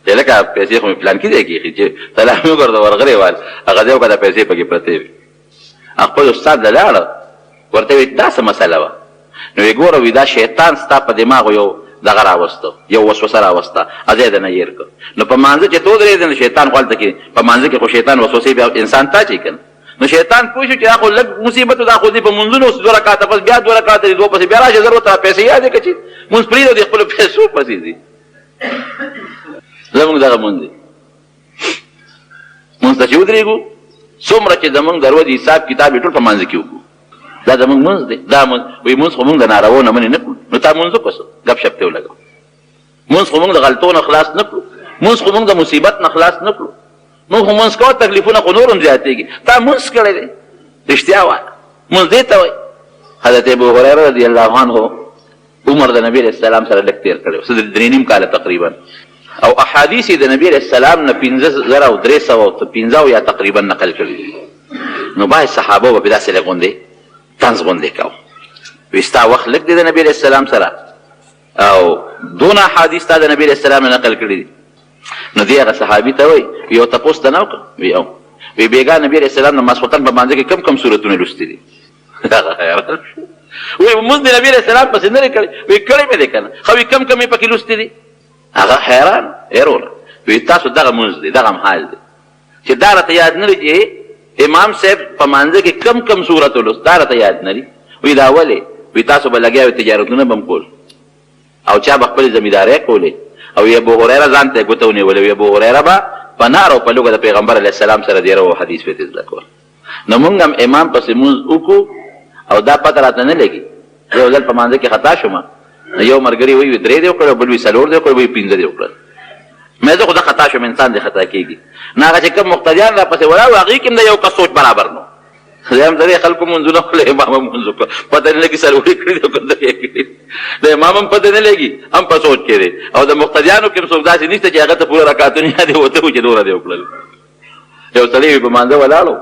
چې لکه پیسې خو مې پلان کې ځای کې ایښي، چې سلام مې وګرځه ورغلی وال هغه ځای وکړه، پیسې پکې پرتې وې. خپل استاد له لاړ ورته وی دا څه مسله وه؟ نو وی ګوره وی دا شیطان ستا په دماغو یو دغه راوستو، یو وسوسه راوسته، ازی د نه هیر کړ. نو په مانځه چې ته ودرېدې نو شیطان خو هلته کې په مانځه کې خو شیطان وسوسې بیا انسان ته اچوي کنه. نو شیطان پوه شو چې دا خو لږ مصیبت دا خو دې په مونځونو اوس دوه رکعاته پس بیا دوه رکعاته دي، دوه پسې بیا راشه زر ورته پیسې یادې کړه چې مونځ پرېږده دې خپلو پیسو پسې ځي. زمونږ دغه مونځ دی. مونږ ته چې ودرېږو څومره چې زمونږ د ورځې حساب کتاب یې ټول په مانځه کې وکړو، دا زمونږ مونځ دی. دا مونځ وایي مونځ خو مونږ د ناروا نه منې نه کړو، نو تا مونځ وکړو څه ګپ شپ ته ولګوه. مونځ خو مونږ د غلطو نه خلاص نه کړو، مونځ خو مونږ د مصیبت نه خلاص نه کړو، مونږ خو مونځ کوو تکلیفونه خو نور هم زیاتېږي. تا مونځ کړی دی، رښتیا وایه، مونځ دې ته وایي. حضرت ابو هریره رضی الله عنه عمر د نبی علیه السلام سره لږ تېر کړی و، څه درې نیم کاله تقریبا، او احادیث یې د نبی علیه السلام نه 5375 تقریبا نقل کړي دي. نو باید صحابه به پرې داسې لږ غوندې طنز غوندې کاوه، وي ستا وخت لږ دی د نبی علیه السلام سره او دونه احادیث تا د نبی علیه السلام نه نقل کړي دي. نو دی هغه صحابي ته وایي، یو تپوس ته نه وکړه؟ وي او وي بېګا نبی علیه السلام د ماسخوتن په مانځه کې کوم کوم سورتونه لوستي دي؟ هغه حیران شو، وی مونږ د نبی علیه السلام پسې نه دی کړی؟ وی کړی مې دی که نه. ښه وی کم کم یې پکې لوستي دي؟ هغه حیران وروره، وی تاسو دغه مونځ دی، دغه هم حال دی چې دا راته یاد نه دی چې امام صاحب په مانځه کې کم کم سورت ولوست، دا راته یاد نه دی. وی دا ولې؟ وی تاسو به لګیا وی تجارتونه به هم کول او چا به خپلې زمیندارۍ کولې، او وی ابو هریره ځان ته یې ګوته ونیولې، وی ابو هریره به په نار او په لوږه د پیغمبر علیه السلام سره دیره او حدیث به یې زده کول. نو مونږ هم امام پسې مونځ وکړو او دا پته راته نه لګي. زه یو ځل په مانځه کې خطا شوم، نو یو ملګري وایي درې دې وکړل، بل وایي څلور دې وکړل، وایي پنځه دې وکړل. مې زه خو زه خطا شوم، انسان دې خطا کېږي. نو هغه چې کوم مقتدیان را پسې ولاړ وو هغوی کې هم د یو کس سوچ برابر نه و. زه هم د دې خلکو مونځونه وکړل، امام هم مونځ وکړ، پته نه لګي څلور یې کړي دي او که درې یې کړي دي. د امام هم پته نه لګي، هم په سوچ کې دی، او د مقتدیانو کې هم څوک داسې نشته چې هغه ته پوره رکعتونه یاد وي، ورته وایي چې دومره دې وکړل. یو سړی وي په مانځه ولاړو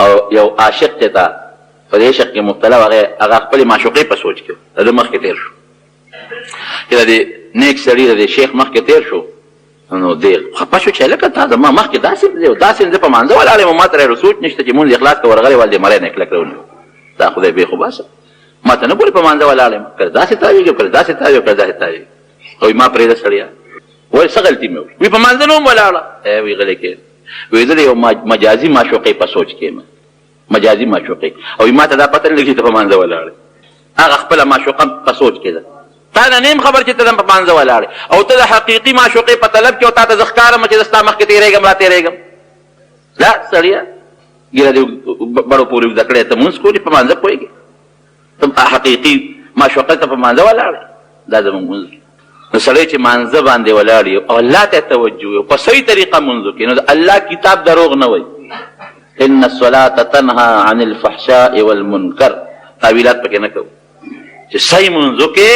او یو عاشق چې تا په دې عشق کې مبتلا و، هغه خپلې معشوقې په سوچ کې و، د ده مخکې تېر شو. چې د دې نیک سړي د دې شیخ مخکې تېر شو، نو دی خفه شو چې هلکه تا زما مخکې داسې دی او داسې زه په مانځه ولاړ یم، ما ته سوچ نشته چې مونځ اخلاص که ورغلی وال دې مری نه کلک راونیو. دا خدای بې خو باسه، ما ته نه ګورې په مانځه ولاړ یم، کله داسې تاوېږي کله داسې تاوېږي کله داسې تاوېږي. او ما پرېږده سړیه، وایي څه غلطي مې وکړه؟ وي په مانځه نه وم ولاړه. وي غلی کېنه. وي زه د یو مجازي معشوقې په سوچ کې یم، مجازي معشوقې، او ما ته دا پته نه لګي چې ته په مانځه ولاړ یې. هغه خپله معشوقه په سوچ کې ده، تا نه نه یم خبر چې ته په مانځه ولاړ یې، او ته د حقیقي معشوقې په طلب کې، او تا ته زه ښکارم چې زه ستا مخکې تېرېږم را تېرېږم. لا سړیه ږیره دې بړو پورې اوږده کړې، ته مونځ کولې په مانځه پوهېږې، ته حقیقي معشوقه ته په مانځه ولاړ. دا زموږ مونځ. نو سړی چې مانځه باندې ولاړ یو او الله ته توجه یو په صحیح طریقه مونځ وکړي، نو د الله کتاب دروغ نه وایي. ان الصلاة تنها عن الفحشاء والمنکر، تاویلات پکې نه کوو. چې صحیح مونځ وکړې،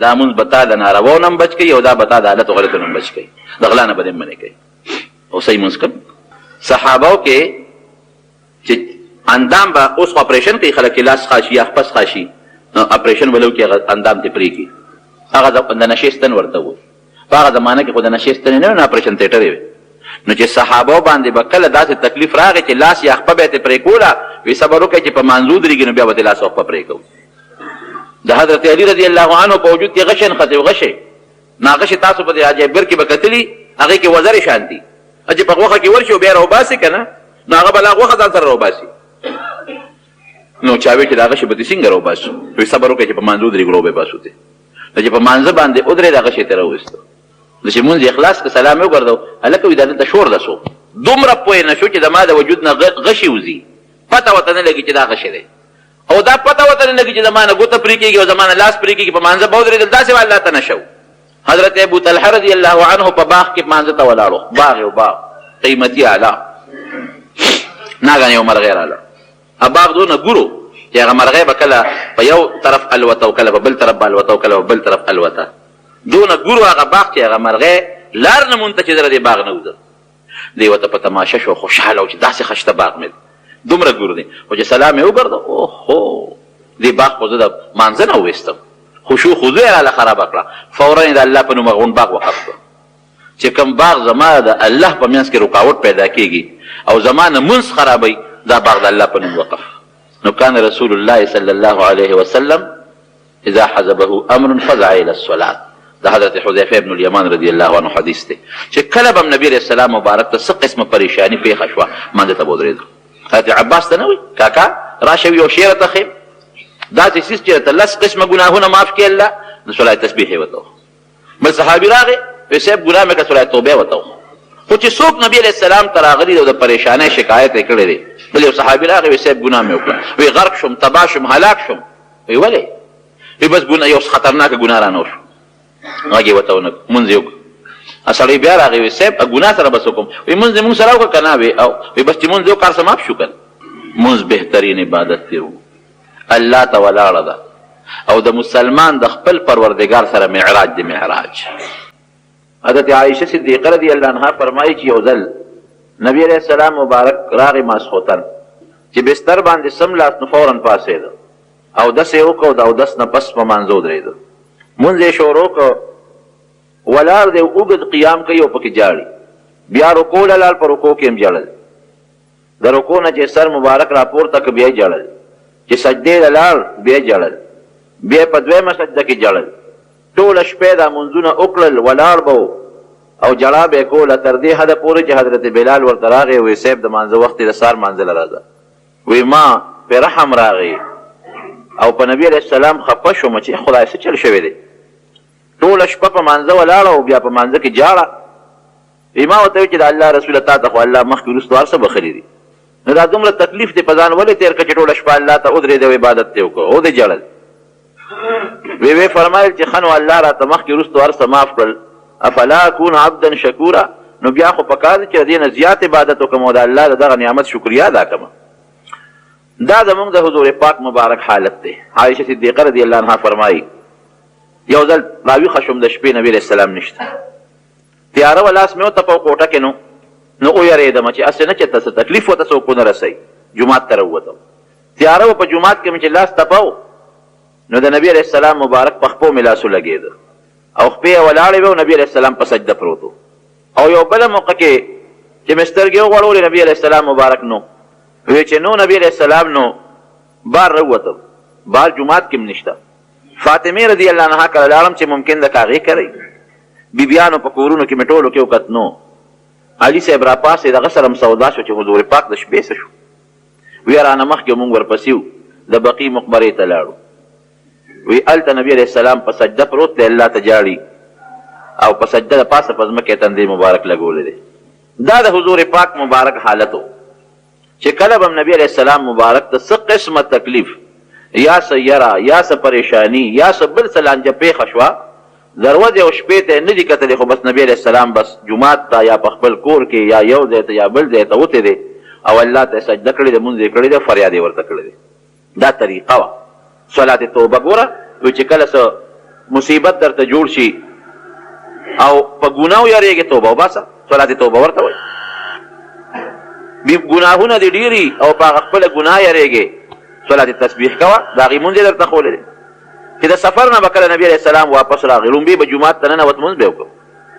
دا مونځ به تا د نارواو نه هم بچ کوي او دا به تا د غلطو غلطو نه هم بچ کوي، د غلا نه به دې هم منع کوي. او صحیح مونځ کوم صحابو کې چې اندام به اوس خو اپریشن کوي خلک، چې لاس خاشي یا خپس خاشي نو اپریشن ولو کې هغه اندام ته پرې کړي، هغه د نشې ستن ورته وایي. په هغه زمانه کې خو د نشې ستنې نه وې، نه اپریشن تیټرې وې. نو چې صحابو باندې به کله داسې تکلیف راغی چې لاس یا خپه به یې ترې پرې کوله، وی صبر وکړئ چې په مانځه ودرېږي نو بیا به ترې لاس او خپه پرې کوو. د حضرت علي رضی الله عنه په وجود کې غشی نښتی و، غشی نا غشی تاسو په دې عجایب ګر کې به کتلي، هغې کې وزرې شان دي، چې په غوښه کې ورشي او بیا راوباسي که نه نو هغه به لا غوښه ځان سره راوباسي. نو چا وی چې دا غشی به ترې څنګه راوباسو؟ وی صبر وکړئ چې په مانځه ودرېږو راوبه یې باسو ترې. نو چې په مانځه باندې ودرېد هغه شی ترې راوویستو. نو چې مونځ یې خلاص کړ سلام یې وګرځاو، هلکه وی دا دلته شور د څو؟ دومره پوه نه شو چې زما د وجود نه غشی وځي، پته ورته نه لګي چې دا غشی دی، او دا پته ورته نه لګي چې زما نه ګوته پرې کېږي او زما نه لاس پرې کېږي. په مانځه به ودرېدل داسې به الله ته نه شو. حضرت ابو طلحه رضی الله عنه په باغ کې مانځه ته ولاړو، باغ یو باغ قیمتي اعلی، ناګهانه یو مرغی راله. باغ دونه ګورو چې هغه مرغۍ به کله په یو طرف الوته او کله په بل طرف به الوته او کله په بل طرف الوته. دونه ګورو هغه باغ چې هغه مرغۍ لار نه مونته چې زه له دې باغ نه وځم. دی ورته په تماشه شو، خوشحاله و چې داسې خشته باغ مې دی، دومره ګور دی. خو چې سلام یې وګرځاوه، اوهو دې باغ خو زه د مانځه نه وویستم، خشوع خضوع یې راله خرابه کړه. فوراً یې د الله په نوم هغه غونډ باغ وقف کړ. چې کوم باغ زما د الله په منځ کې رکاوټ پیدا کېږي او زما نه مونځ خرابوي، دا باغ د الله په نوم وقف. نو کان رسول الله صلی الله علیه وسلم اذا حزبه امر فزع الى الصلاة، د حضرت حذیفه ابن الیمان رضی الله عنه حدیث دی چې کله به هم نبی علیه السلام مبارک ته څه قسمه پریشاني پېښه شوه، مانځه ته به ودرېده. حضرت عباس ته نه وایي کاکا راشه یو شعر راته ښیم، داسې څیز چې راته لس قسمه ګناهونه معاف کړي الله، نو صلاه تسبیح یې ورته وښوده. بل صحابي راغی، وی صاحب ګناه مې کړه، سورة توبه یې ورته وښوده. خو چې څوک نبي علیه السلام ته راغلي او د پریشانۍ شکایت یې کړی دی، بل یو صحابي راغی، وی صاحب ګناه مې وکړه، وی غرق شوم، تباه شوم، هلاک شوم. وی ولې؟ وی بس ګناه، یو خطرناکه ګناه رانه وشو. غږ یې ورته ونه کړ، لمونځ یې وکړ. سړی بیا راغی، وی صاحب ګناه سره به څه کوم؟ وی لمونځ دې مونږ سره وکړه که نه؟ وی او. وی بس چې لمونځ دې وکړ هر څه معاف شو که نه؟ لمونځ بهترین عبادت دی، الله ته ولاړه ده او د مسلمان د خپل پروردګار سره معراج دی، معراج. حضرت عائشه صدیقه رضی الله عنها فرمایي چې یو ځل نبی علیه السلام مبارک راغی ماسخوتن، چې بستر باندې سملاست نو فورا پاڅېده، اودس یې وکړ او د اودس نه پس په مانځه ودرېده، مونځ یې شروع کړ، ولاړ دی اوږد قیام کوي او پکې ژاړي، بیا رکوع له لاړ، په رکوع کې هم ژړل، د رکوع نه چې سر مبارک راپورته کړ بیا یې ژړل، چې سجدې له لاړ بیا یې ژړل، بیا یې په دویمه سجده کې ژړل، ټوله شپه یې دا لمونځونه وکړل، ولاړ به و او ژړا به یې کوله، تر دې حده پورې چې حضرت بلال ورته راغی ویې صاحب د لمانځه وخت دی د سهار لمانځه له راځه، ویې ما پرې رحم راغی او په نبي علیه السلام خفه شوم چې خدایه څه چل شوی دی، ټوله شپه په لمانځه ولاړه او بیا په لمانځه کې ژاړه. وی ما ورته وویل چې د الله رسوله تا ته خو الله مخکې وروسته هر څه بخښلي دي نو دا دومره تکلیف دې په ځان ولې تېر کړ چې ټوله شپه الله ته ودرېدې او عبادت دې وکړ او دې ژړل؟ وی ویې فرمایل چې ښه نو الله راته مخکې وروسته هر څه معاف کړل، افلا اکون عبدا شکورا، نو بیا خو پکار دي چې د دې نه زیات عبادت وکړم او د الله د دغه نعمت شکریه ادا کړم. دا زموږ د حضور پاک مبارک حالت دی. عائشه صدیقه رضی الله عنها فرمایي یو ځل راویښه شوم د شپې نبی علیه السلام نشته، تیاره وه لاس مې وتپاو کوټه کې نو نو ویرېدم چې هسې نه چې ته څه تکلیف ورته څوک ونه رسوي، جومات ته راووتم تیاره وه په جومات کې مې چې لاس تپاو نو د نبي علیه السلام مبارک په خپو مې لاس ولګېده او خپې یې ولاړې وې او نبي علیه السلام په سجده پروت و. او یو بله موقع کې چې مې سترګې وغوړولې نبي علیه السلام مبارک نو وې چې نو نبي علیه السلام نو بار راووتم، بار جومات کې هم نشته، فاطمې رضی الله عنها کره لاړم چې ممکن ده که هغې کره وي، بیبیانو په کورونو کې مې ټولو کې وکت نو علي صاحب راپاڅېد، هغه سره هم سودا شوه چې حضور پاک د شپې څه شو؟ وی رانه مخکې مونږ ورپسې وو، د بقیع مقبرې ته لاړو، وی هلته نبي علیه السلام په سجده پروت دی، الله ته ژاړي او په سجده د پاسه په ځمکه یې تندی مبارک لګولی دی. دا د حضور پاک مبارک حالت و. چې کله به هم نبي علیه السلام مبارک ته څه قسمه تکلیف یا څه یره یا څه پریشاني یا څه بل څه لانجه پېښه شوه، دروځې او شپې ته یې نه دي کتلې خو بس نبي علیه السلام بس جومات ته یا په خپل کور کې یا یو ځای ته یا بل ځای ته وتی دی او الله ته یې سجده کړې ده، لمونځ یې کړی دی او فریاد یې ورته کړی دی. دا طریقه وه. صلات توبه ګوره، وایي چې کله څه مصیبت درته جوړ شي او په ګناه ویرېږې، توبه وباسه، صلات توبه ورته وایي. ګناهونه دې ډېري او په هغه خپله ګناه یرېږې، صلات تسبیح کوه، د هغې مونځ یې درته ښوولی دی. چې د سفر نه به کله نبي علیه السلام واپس راغی، ړومبی به جومات ته ننوت، مونځ به یې وکړ،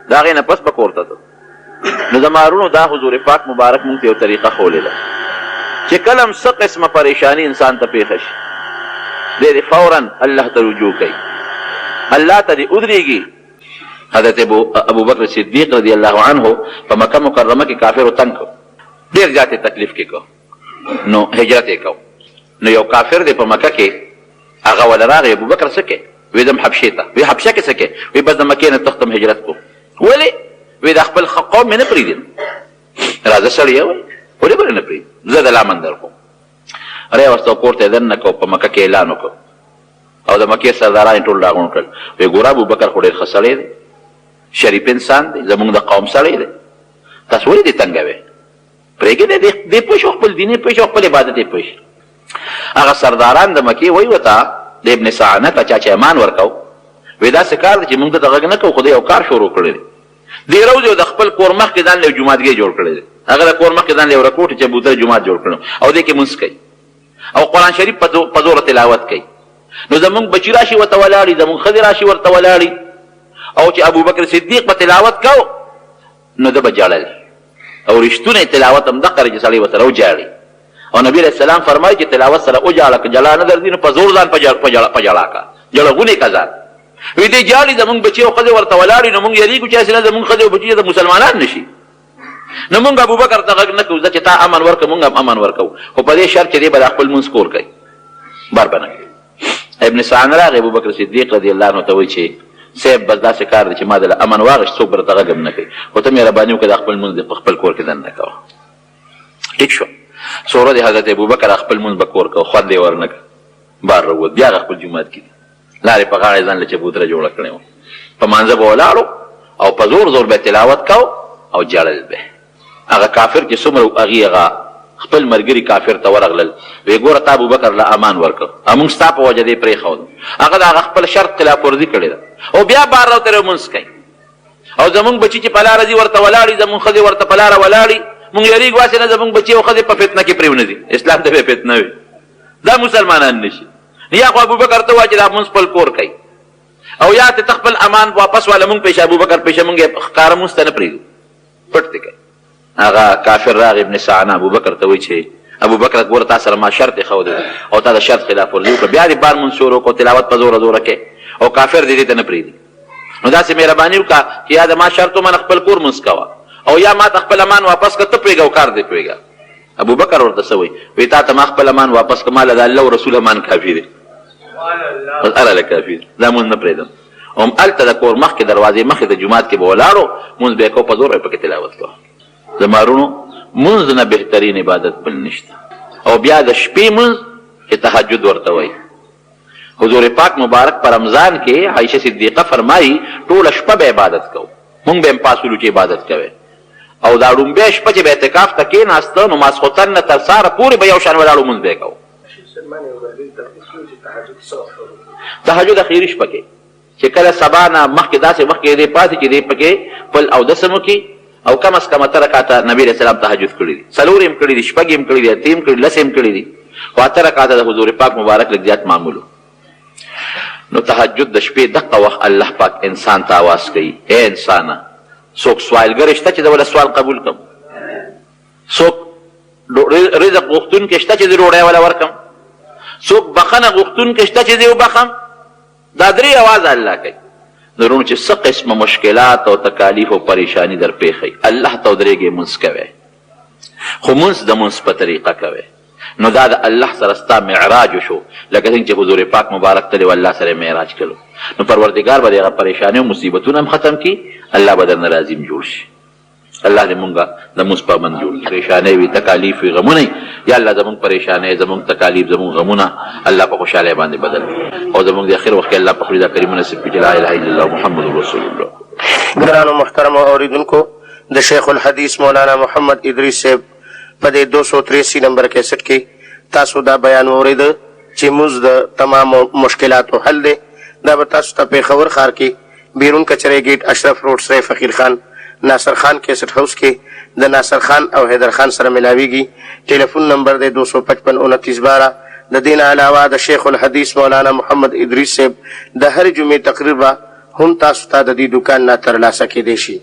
د هغې نه پس به کور ته ته. نو زما وروڼو، دا حضور پاک مبارک مونږ ته یو طریقه ښوولې ده چې کله هم څه قسمه پریشانی انسان ته پېښه شي، دی دې فورا الله ته رجوع کوي، الله ته دې ودرېږي. حضرت ابوبکر صدیق رضی الله عنه په مکه مکرمه کې کافرو تنګ کړ، ډېر زیات یې تکلیف کې کړ، نو هجرت یې کاوه. نو یو کافر دی په مکه کې، هغه وله راغی، ابوبکر څه کوې؟ وی ځم حبشې ته. وی حبشه کې څه کوې؟ وی بس د مکې نه تښتم، هجرت کوم. ولې؟ وی دا خپل قوم مې نه پرېږدي. راځه سړیه، وایي ولې به نه پرېږدي، زه د لامن در کوم. راوسته کور ته یې دننه کړ، په مکه کې اعلان وکړ او د مکې سرداران یې ټول راغونډ کړل. وی ګوره، ابوبکر خو ډېر ښه سړی دی، شریف انسان دی، زمونږ د قوم سړی دی، تاسو ولې دې تنګوئ؟ پرېږدئ دې، دې پوه شو، خپل دین یې پوه شو، خپل عبادت یې پوه شو. هغه سرداران د مکې وایي ورته، د ابن سعنه ته چا چې امان ورکاو، وی داسې کار دی چې مونږ ته غږ نه کوو، خو دی یو کار شروع کړی دی. دی روځي او د خپل کور مخکې ځان له یو جوماتګی جوړ کړی دی. هغه د کور مخکې ځان له یو رکوټ چبوتره جومات جوړ کړی او دې کې مونځ کوي او قرآن شریف په زوره تلاوت کوي. نو زمونږ بچي راشي ورته ولاړي، زمونږ ښځې راشي ورته ولاړي، او چې ابوبکر صدیق په تلاوت کو نو ده به ژړل، او رښتونی تلاوت هم دقه دی چې سړی ورسره وژاړي. او نبی علیه السلام فرمایي چې تلاوت سره وژاړه، که ژړا نه درځي نو په زور ځان په ژړا کا، ژړغونی کا ځان. وی دې ژاړي، زمونږ بچي او ښځې ورته ولاړي، نو مونږ یریږو چې هسې نه زمونږ ښځې او بچي ته مسلمانان نه شي. نو مونږ ابوبکر ته غږ نه کوو، ځه چې تا امن ورکړ مونږ هم امن ورکوو، خو په دې شرط چې دی به د خپل مونځ کور کوي، بار به نه کوي. ابن سعان راغی، ابوبکر صدیق رضی الله عنه ته وایي چې صاحب، بس داسې کار دی چې ما دله امن واغښت، څوک به درته غږ هم نه کوي، خو ته مهرباني وکړه، دا خپل مونځ دې په خپل کور کې دننه کوه. ټیک شو. څو ورځې حضرت ابوبکر خپل مونځ به کور کوه، خوند یې ورنه کړ، بار راووت، بیا هغه خپل جومات کې دي، لارې په غاړه یې ځان له چبوتره جوړه کړې وه، په مانځه به ولاړو او په زور زور به تلاوت کاو او ژړل به. هغه کافر چې څومره وو، هغوی هغه خپل ملګري کافر ته ورغلل، وې ګوره، تا ابوبکر له امان ورکړ او مونږ ستا په وجه دی پرېښود، هغه د هغه خپل شرط خلاف ورزي کړې ده او بیا بار راوتلی او مونځ کوي، او زمونږ بچي چې په لاره ځي ورته ولاړي، زمونږ ښځې ورته په لاره ولاړي، مونږ یریږو هسې نه زمونږ بچي او ښځې په فتنه کې پرېونه ځي، اسلام ته به فتنه وي، دا مسلمانان نه شي. یا خو ابوبکر ته وایه چې دا مونځ خپل کور کوي، او یا ته خپل امان واپس واله، مونږ پېښه ابوبکر پېښه، مونږ یې ښکاره مونځ ته نه پرېږدو، پټ دې کوي. هغه کافر راغی، ابن سعانه ابوبکر ته وایي چې ابوبکر ګوره، تا سره ما شرط ایښودی او تا د شرط خلاف ورزي وکړه، بیا دې بار مونځ شروع کړو، تلاوت په زوره زوره کوې او کافر دې دې ته نه پرېږدي، نو داسې مهرباني وکړه چې یا د ما شرط ومنه، خپل کور مونځ کوه، او یا ما ته خپل امان واپس کړه، ته پوهېږه او کار دې پوهېږه. ابوبکر ورته څه وایي؟ وایي تا ته ما خپل امان واپس کړ، ما له د الله او رسول امان کافي دی، بس هله کافي دی، دا مونځ نه پرېږدم. هم هلته د کور مخکې دروازې مخې د جومات کې به ولاړو، مونځ به یې کوو، په زور به یې پکې تلاوت کوو. زما وروڼو، مونځ نه بهترین عبادت بل نشته، او بیا د شپې مونځ چې تهجد ورته وایي. حضور پاک مبارک په رمضان کې، عائشه صدیقه فرمایي، ټوله شپه به عبادت کوو، مونږ به هم پاڅولو چې عبادت کوي، او دا ړومبی شپه چې به اعتکاف ته کېناسته نو ماسخوتن نه تر سهاره پورې به یو شان ولاړو مونځ به یې کوو. تهجد اخیري شپه کې چې کله سبا نه مخکې داسې وخت کې دی پاڅي چې دی پکې خپل اودس هم وکړي، او کم از کم اته رکعته نبي علیه السلام تهجد کړي دي، څلور یې هم کړي دي، شپږ یې هم کړي دي، اته یې هم کړي دي، لس یې هم کړي دي، خو اته رکعته د حضور پاک مبارک لږ زیات معمول و. نو تهجد د شپې دقه وخت الله پاک انسان ته اواز کوي، ای انسانه، څوک سوالګر شته چې زه وله سوال قبول کړم؟ څوک رزق غوښتونکی شته چې زه ډوډۍ وله ورکړم؟ څوک بخښنه غوښتونکی شته چې زه یې وبخښم؟ دا درې اوازه الله کوي. نو وروڼو، چې څه قسمه مشکلات او تکالیف او پریشانی در پېښوي، الله ته ودرېږئ، مونځ کوئ، خو مونځ د مونځ په طریقه کوئ، نو دا د الله سره ستا معراج وشو، لکه څنګه چې حضور پاک مبارک تللی و، الله سره یې معراج کړو، نو پروردګار به دې هغه پریشانۍ او مصیبتونه هم ختم کړي، الله به درنه راضي هم جوړ شي. الله دې مونږ د مونځ پابند جوړ کړي. پریشانۍ وي، تکالیف وي، غمونه وي، یا الله زمونږ پریشانۍ، زمونږ تکالیف، زمونږ غمونه الله په خوشحالۍ باندې بدل کړي، او زمونږ د اخر وخت کې الله په خولې دا کلمه نصیب کړي چې لا اله الا الله محمد رسول الله. ګرانو محترمو اوریدونکو، د شیخ الحدیث مولانا محمد ادریس صاحب په دې 283 نمبر کیسټ کې تاسو دا بیان واورېده. چې مونځ د تمامو مشکلاتو حل دی. دا به تاسو ته پېښور ښار کې بیرون کچرۍ ګېټ اشرف روډ سرای فقیر خان ناصر خان کیسټ هاوس کې د ناصر خان او حیدر خان سره ملاویږي. ټیلفون نمبر دی 255 29 12. د دې نه علاوه د شیخ الحدیث مولانا محمد ادریس صاحب د هرې جمعې تقریر به هم تاسو ته د دې دوکان نه ترلاسه کېدی شي.